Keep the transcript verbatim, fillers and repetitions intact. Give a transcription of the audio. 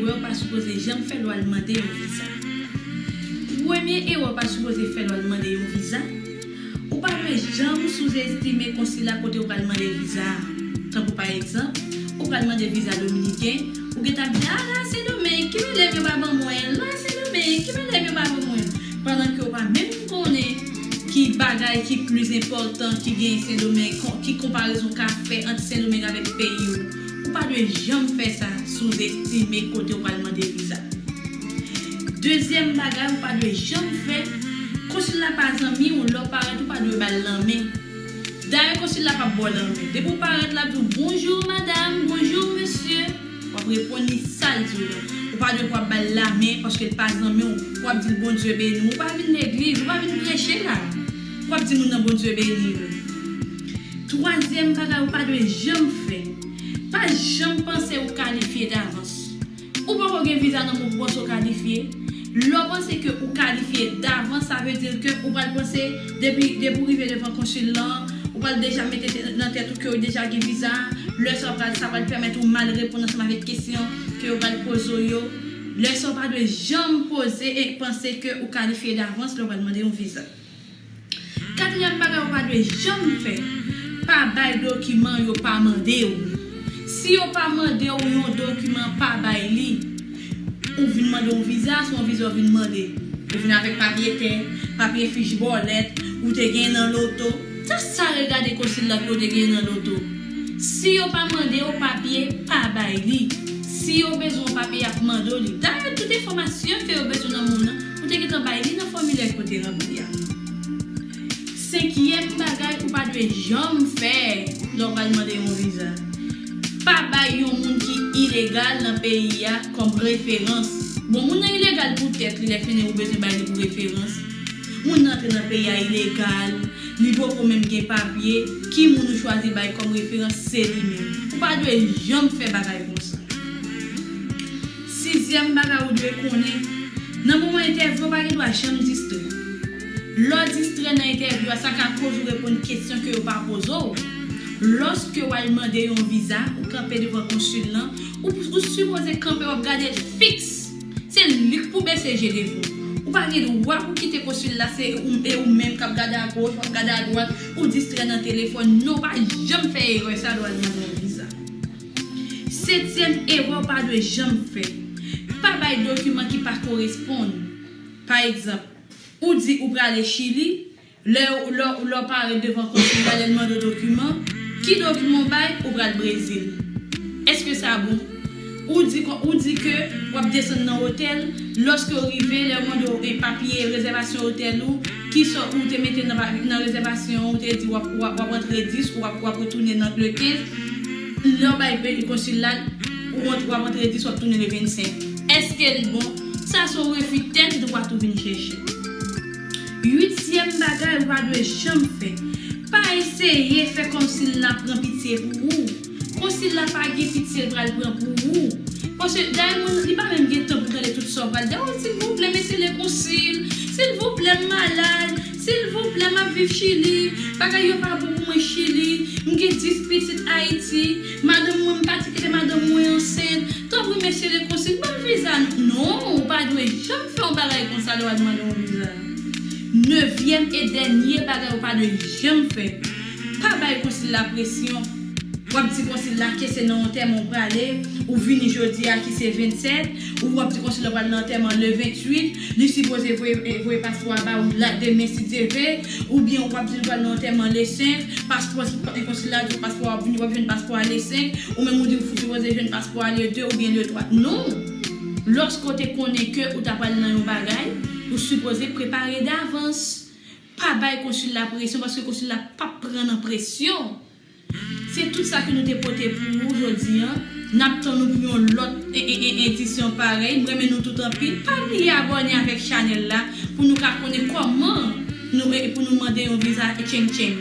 Erè w pa sipoze janm fè lè w al mande yon viza. Premye erè w pa sipoze fè lè w al mande yon viza, ou pa dwe janm souzestime konsil la kote ou pral mande viza a. Tankou pa egzanp, ou pral mande viza dominiken, ou gentan ap di, "A, la Sendomeng, ki medam yo pa ban mwen? La Sendomeng, ki medam yo pa ban mwen?" Pandan ke ou pa menm konnen ki bagay ki plis enpòtan ki genyen Sendomeng, kon- ki konparezon w ka fè ant Sendomeng avèk peyi w. Ou pa dwe janm fè sa, souzestime kote ou pral mande viza. Dezyèm bagay ou pa dwe janm fè, konsil la pa zanmi w, lè w parèt ou pa dwe ba l lanmen. Dayè konsil la p ap ba w lanmen. Depi w parèt l ap di w, "Bonjou madanm, bonjou mesye." W ap reponn li sa l di w la. Ou pa dwe pou w ap ba l lamen paske l pa zanmi w. Pou w ap di l, "Bondye beni w." Ou pa vin legliz, ou pa vin preche la. Pou w ap di moun nan, "Bondye beni w." Twazyèm bagay ou pa dwe janm fè, pa janm panse ou kalifye davans. Ou poko gen viza nan men w pou panse w kalifye. Lè w panse ke ou kalifye davans, sa vle di ke ou pral panse depi, depi w rive devan konsil lan, ou pral deja mete nan tèt ou ke w deja gen viza. Lè sa w pral, sa pral pèmèt ou mal reponn ansanm avèk kesyon ke yo pral poze w yo. Lè sa w pa dwe janm poze e panse ke ou kalifye davans lè w pral mande yon viza. Katriyèm bagay ou pa dwe janm fè, pa bay dokiman yo pa mande w. Si yo pa mande w yon dokiman, pa bay li. Ou vin mande yon viza, se yon viza ou vin mande. Ou vin avèk papye tè, papye fich bòlèt, ou te gen nan loto. Sa, sa regade konsil la ke w te gen nan loto. Si yo pa mande w papye, pa bay li. Si yo bezwen yon papye, y ap mande w li. Dayè, tout enfòmasyon ke yo bezwen nan moun nan, ou te gentan bay li nan fòmilè ke w te ranpli a. Senkyèm bagay ou pa dwe janm fè lè w pral mande yon viza, pa bay yon moun ki ilegal nan peyi a kòm referans. Bon, moun nan ilegal pou tèt li, lè fini ou bezwen bay li pou referans. Moun nan antre nan peyi a ilegal, li poko menm gen papye, ki moun ou chwazi bay kòm referans, se li menm. Ou pa dwe janm fè bagay konsa. Sizyèm bagay ou dwe konnen, nan moman entèvyou, ou pa gen dwa janm distrè. Lè w distrè nan entèvyou a, sa ka koz ou reponn kesyon ke yo pa poze w. Lòske w al mande yon viza, ou kanpe devan konsil lan, ou, ou sipoze kanpe, w ap gade l fiks. Se li k pou bese je devan w. Ou pa gen dwa pou kite konsil la, se ou, e ou menm k ap gade agoch, w ap gade adwat, ou distrè nan telefòn. Non, pa janm fè erè sa lè w al mande yon viza. Setyèm erè w pa dwe janm fè, pa bay dokiman ki pa koresponn. Pa egzanp, ou di ou prale Chili, lè, lè, lè w parèt devan konsil la, lè l mande w dokiman, ki dokiman w bay? Ou pral Brezil. Èske sa bon? Ou di, ou di ke w ap desann nan otèl, lòske w rive, lè yo mande w, e, papye rezèvasyon otèl ou, kisa ou te mete nan pa-, nan rezèvasyon an, ou te di w ap, w ap, w ap rantre dis, ou w ap, w ap retounen nan le kenz, lè w bay peyi konsil la, ou ant-, w ap rantre dis, w ap tounen le vennsenk. Èske l bon? Sa se yon refi tèt dwat ou vin chèche. Uityèm bagay ou pa dwe janm fè, pa eseye fè kòmsi l ap pran pitye pou ou. Konsil la pa gen pitye l pral pran pou ou. Paske dayè moun, li pa menm gen tan pou tande tout sa w pral di. Oh, silvouplè, mesye le konsil, silvouplè, m malad, silvouplè, m ap viv Chili, bagay yo pa bon pou mwen Chili, m gen dis pitit Ayiti, madanm mwen, m pati kite madanm mwen ansent. Tanpri, mesye le konsil, ban m viza. Non, ou pa dwe janm fè yon bagay konsa lè w al mande yon viza. Nevyèm e dènye bagay ou pa dwe janm fè, pa bay konsil la presyon. W ap di konsil la ke se nan antèman ou prale, ou vini jodi a ki se vennsèt, ou w ap di konsil la pral nan antèman le ventuit, li sipoze voye, voye paspò a ba ou la demen si Dye ve, oubyen w ap di l pral nan antèman le senk, paspò, konsil la di w paspò a, w ap vini, w ap jwenn paspò a le senk, ou menm ou di w sipoze jwenn paspò a le de oubyen le twa. Non! Lòske w te konnen ke ou ta pral nan yon bagay, ou sipoze prepare davans. Pa bay konsil la presyon, paske konsil la p ap pran nan presyon. Se tout sa ke nou te pote pou ou jodi a. N ap tann ou pou yon lòt e, e, e, edisyon parèy. M renmen nou tout anpil. Pa bliye abòne avèk chanèl la pou nou ka konnen kòman nou, e, pou nou mande yon viza tcheng tcheng.